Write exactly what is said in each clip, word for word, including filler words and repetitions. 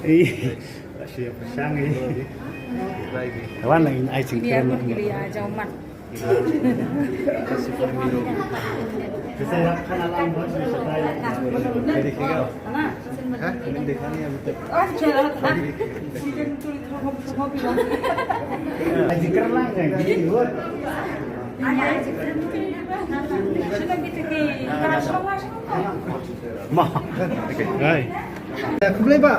Ih, la shu ïa pyrshang ih. Wan lang ai jingkyrmen. Biar pun kiri aja umat. Ai jingkyrmen. Ma. Hai. Khublei ba.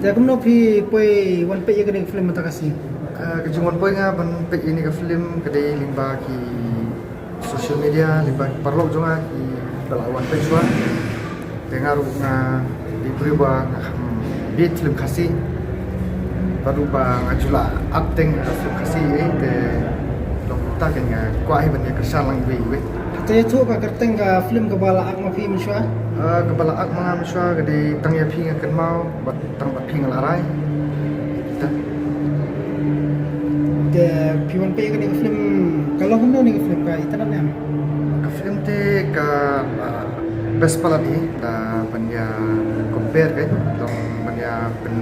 Te kumno phi poi wan peit ïa kane ka film mynta ka sngi? Ka jingwan poi nga ban peit ïa kane ka film ka dei lyngba ki social media, lyngba ki paralok jong nga kiba la wan peit shuwa. Te nga ruh nga dei briew ba nga kham bit film Khasi. Bad ruh ba nga ju la acting ha film Khasi, eh, te long kumta kein nga kwah hi ban ïa kyrshan lang iwei iwei. Te ïathuh ka kyrteng ka film kaba la act ma phi mynshuwa? Kaba la act ma nga mynshuwa ka dei Tang ïa phi nga kynmaw bad Tang bad phi nga la rai. Te phi wan peit ïa kane ka film, ka long kumno kane ka film, ka itynnad ne em? Ka film te ka best palat hi da ban ïa compare, ka long ban ïa pyn,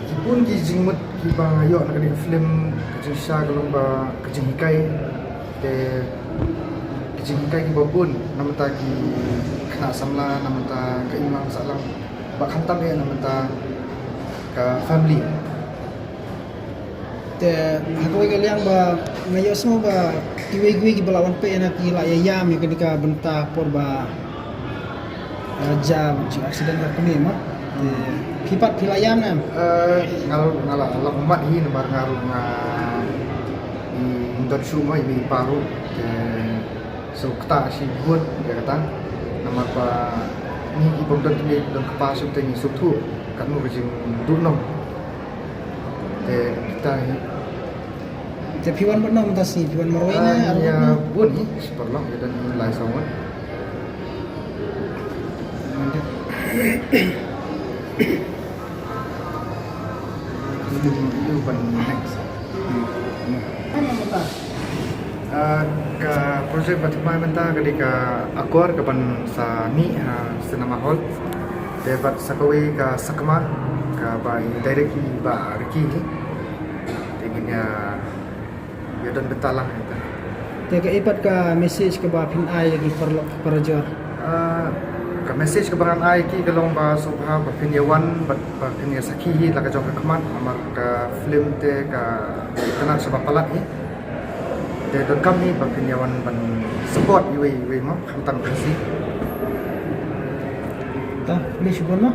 ki bun ki jingmut kiba nga ïoh na kane ka film, ka jingshisha ka long ba ka jinghikai. Te ki jinghikai kiba bun na bynta ki khynnah samla, na bynta ka imlang sahlang, ba khamtam eh na bynta ka family. Te ha kawei ka liang ba nga ïohsngew ba kiwei kiwei kiba la wan peit na ki la ïa ïam ïa kane ka bynta por ba jia accident ka kmie ma. Te phi pat phi la ïam ne em? Nga la, nga la ummat hi namar nga ruh nga i don shuh ma i pa ruh. Te shu kata shi bud ïa kata. Namar ba ngi ki bym don kmie don kpa shuh te ngi sngewthuh katno ka jingduh nong. Te kita hi. Te phi wan bad no mynta sngi, phi wan marwei ne? Ïa bun hi shi paralok, ïa don hi lai saw ngut. Ka project ba thymmai mynta ka dei ka Akor kaban sa mih ha cinema hall. Te bad sa kawei ka Sakma kaba i direct i Bah Ricky hi. Te ngin ïa ïa don bynta lang ïa ta. Te kaei pat ka message kaba phin ai ïa ki paralok parajor? Ka message kaba ngan ai ïa ki ka long ba sngewbha ba phin ïa wan bad ba phin ïa sakhi hi la ka jong ka khmat, namar ka film te ka itynnad sha ba palat hi. Te donkam hi ba phin ïa wan ban support iwei iwei mo, khamtam ka si. Ta, pli shibun mo.